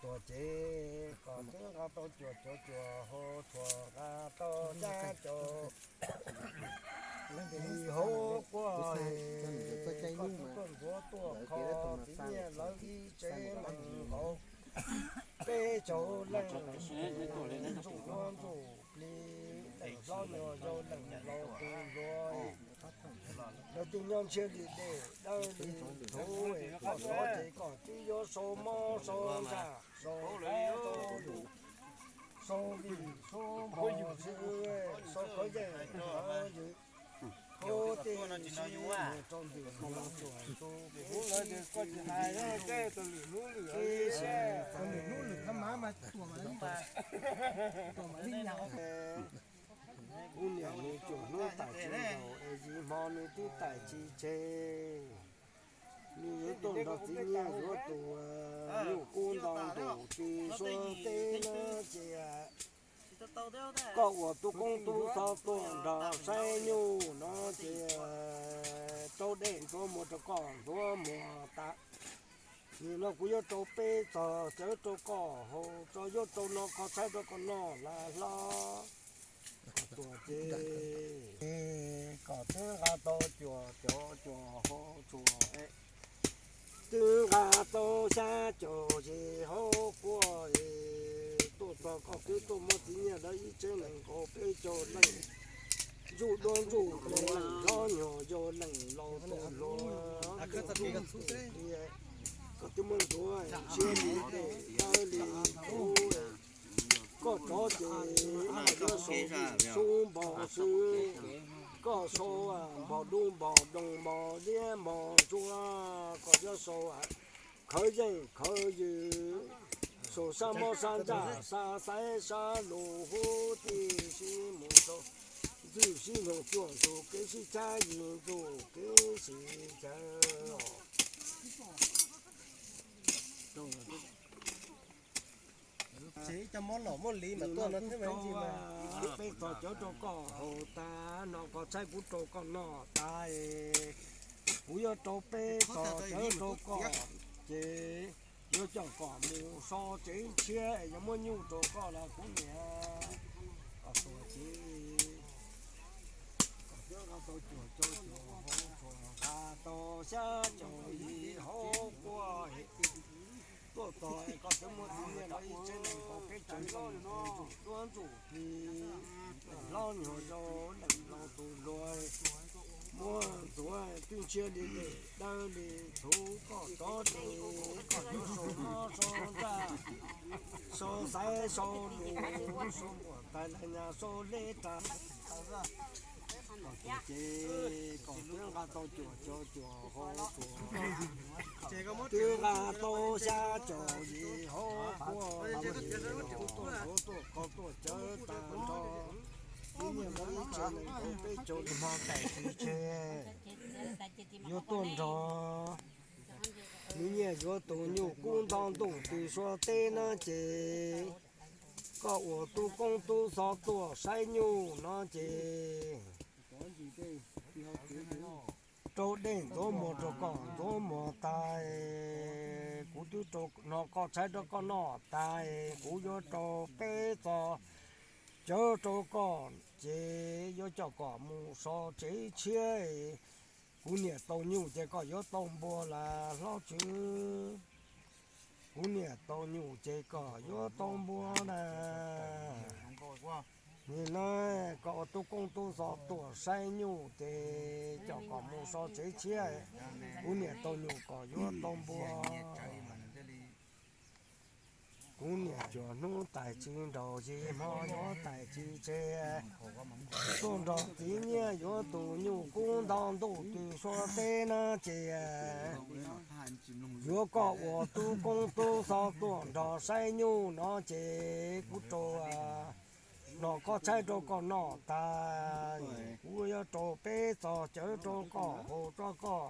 Tuam ces kom twb nqa tau cuam cov cuam hau, tsuas nqa tau xyab caum li hauv quaj, kom twb tuaj ntxuav tuaj kho txiv Nyiaj lawv ib tsev neeg nkaus peb caug leej, ntsuj duab ntsuj plig, leej hlob nyuag yau leej laus tus hluas. Lawv twb nyob ntshiab li dej dawb li txhuv, koj thov ces koj twb yuav sau mob sau ntsaj, sau dab sau lus, sau vij sau npog xwb, sau kov yeej kov ywm, kov tej sib mus rau ntwm mus tuam tus kuv lawv ces koj tsis hais, koj tus lwm hnub lwm ib siab, tus lwm hnub lwm thab mav mas tuam mam li, tuam mam li. Kuv niam nws cuam hnub tawm tsis nkaus es yim hmo nws twb tawm tsis tseg. Nws yuav tuaj nrog txiv Nyiaj yuav tus nyuj kub ntau ntuj tsis suav teb no ces koj ua tub koob tub xov tuaj nrog saib nyuj no ces rau dej ntxuav muag rau koj ntxuav muag tas. Nim no kuv yuav rau peb txog cawv rau koj haus tso, yuav rau no koj tshaib rau koj noj lawm hlob. Koj tuam ces kom twb nqa tau cuam cov cuam hau tsuas, twb nqa tau xyab caum yim hauv quaj, tuaj txog koj twb tuaj muab txiv Nyiaj lawv ib tsev nees nkaum peb caug leej, ntsuj duab ntsuj plig, leej hlob nyuag yau leej laus tus hluas, koj twb muab ntxuav ntshiab li dej dawb li txhuv. Koj rov ces koj yuav sau sub npog xwb, koj sau npog dub npog doog npog liab npog ntsuab, koj yuav sau khawv yeej khawv ywm, sau sab mob sab ntsaj sab xaiv sab lus huv tib si mus rau ntxwj sib nug cuaj ntug kev sib chab yim ntug kev sib chaw. Ces ib co mob lom muaj li mas tuaj no thiab mas ib ntsis mas peb txog cawv rau koj haus tas no, koj tshaib kuv rau koj noj tas, kuv yuav rau peb txog cawv rau koj, ces yuav coj koj mus so tsev tshiab, yuav muab nyuj rau koj los kuv niam. Koj tuam ces koj twb nqa tau cuam cov cuam hau tsuas, nqa tau xyab caum yim hauv quaj, tuaj txog koj twb muab txiv Nyiaj lawv ib tsev nees nkaum peb caug leej, ntsuj duab ntsuj plig, leej hlob nyuag yau leej laus tus hluas, muab ntxuav twb ntshiab li dej dawb li txhuv, koj rov ces koj yuav sau mob sau ntsaj, sau xaiv sau lus, sau npuam tais lais nyas sau leb ras. Koj tuam ces koj twb nqa tau cuam cov cuam hau tsuas, twb nqa tau xyab caum yim hauv quaj, tuaj ntxuav tuaj kho tuaj cawv tag nrho. Txiv Nyiaj lawv ib tsev nees nkaum peb caug li hmo tawm tsis tseg, yuav tuaj nrog txiv Nyiaj yuav tus nyuj kub nto ntuj twg suav teb no ces koj ua tub koob tub xov tuaj saib nyuj no ces rau dej ntxuav muag rau koj ntxuav muag tas, kuv twb rau no koj tshaib rau koj noj tas, kuv yuav rau peb txog cawv rau koj ces yuav coj koj mus so tsev tshiab. Kuv niam tau nyuj ces koj yuav tau npua lawm hlob Tswv. Kuv niam tau nyuj ces koj yuav tau npua na. Nim no koj ua tub koob tub xov tuaj saib nyuj ces coj koj mus so tsev tshiab. Kuv niam tau nyuj koj yuav tau npua. Kuv niam cuam hnub tais tsis nraus, yim hmo yuav tais tsis tseg. Tuaj nrog txiv Nyiaj yuav tus nyuj kub nto ntuj twg suav teb no ces yuav koj ua tub koob tub xov tuaj nrog saib nyuj no ces kuv rau no koj tshaib rau koj noj tas, kuv yuav rau peb txog cawv rau koj haus rau koj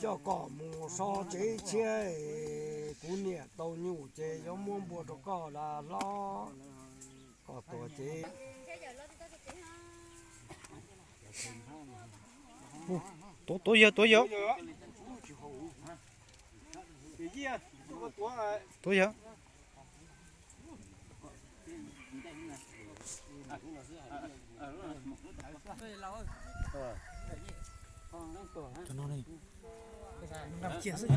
coj koj mus so tsev tshiab. Kuv niam tau nyuj ces yuav muab npua rau koj lawm hlob. Koj tuam ces tuav, tuav yawg, tuav yawg. Tuav yawg. Cov no ne, nrau kiag xwb.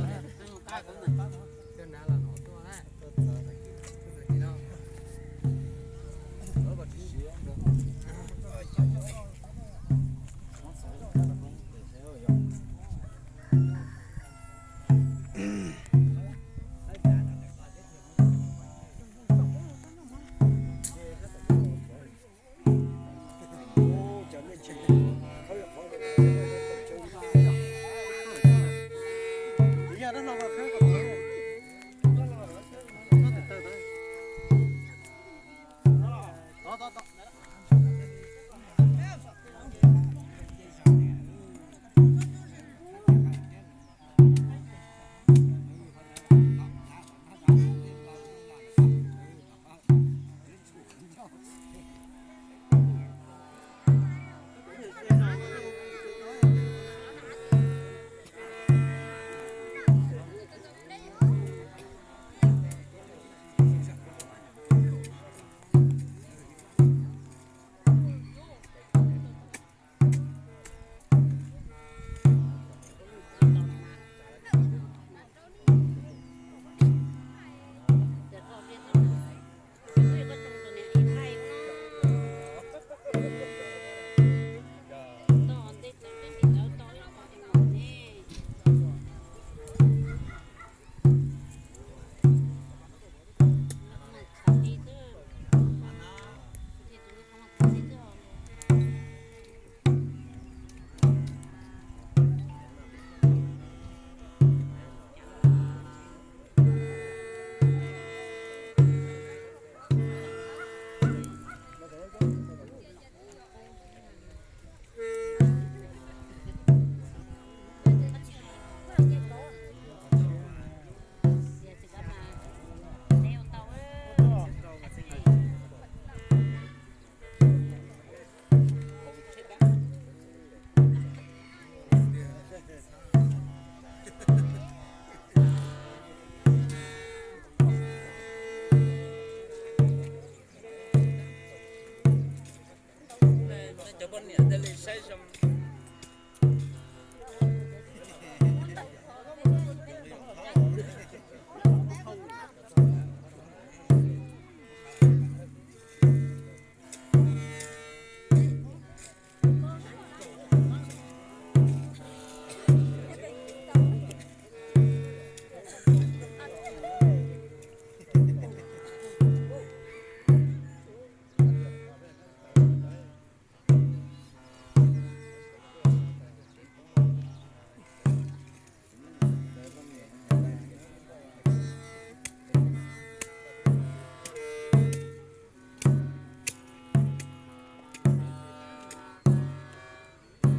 Cov poj niam thiaj li saib zoo.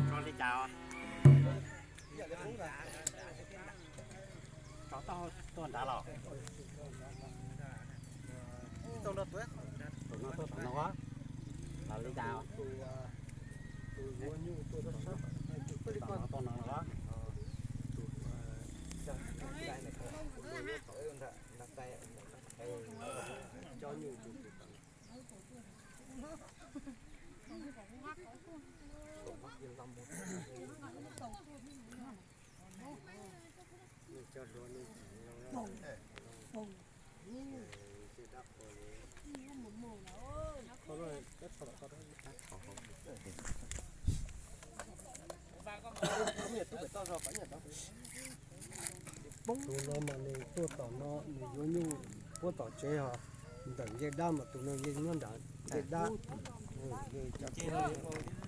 Tso li cas? Tso tau tuaj nrad los? Tus no tuaj tom no, los li cas? Tom no tuaj no los? Tus no mas nws tuaj tom no nws yuav nyuj puab tom tsev ho, ntawm ncej dab mas tus no yeej nyob nram ncej dab. Cov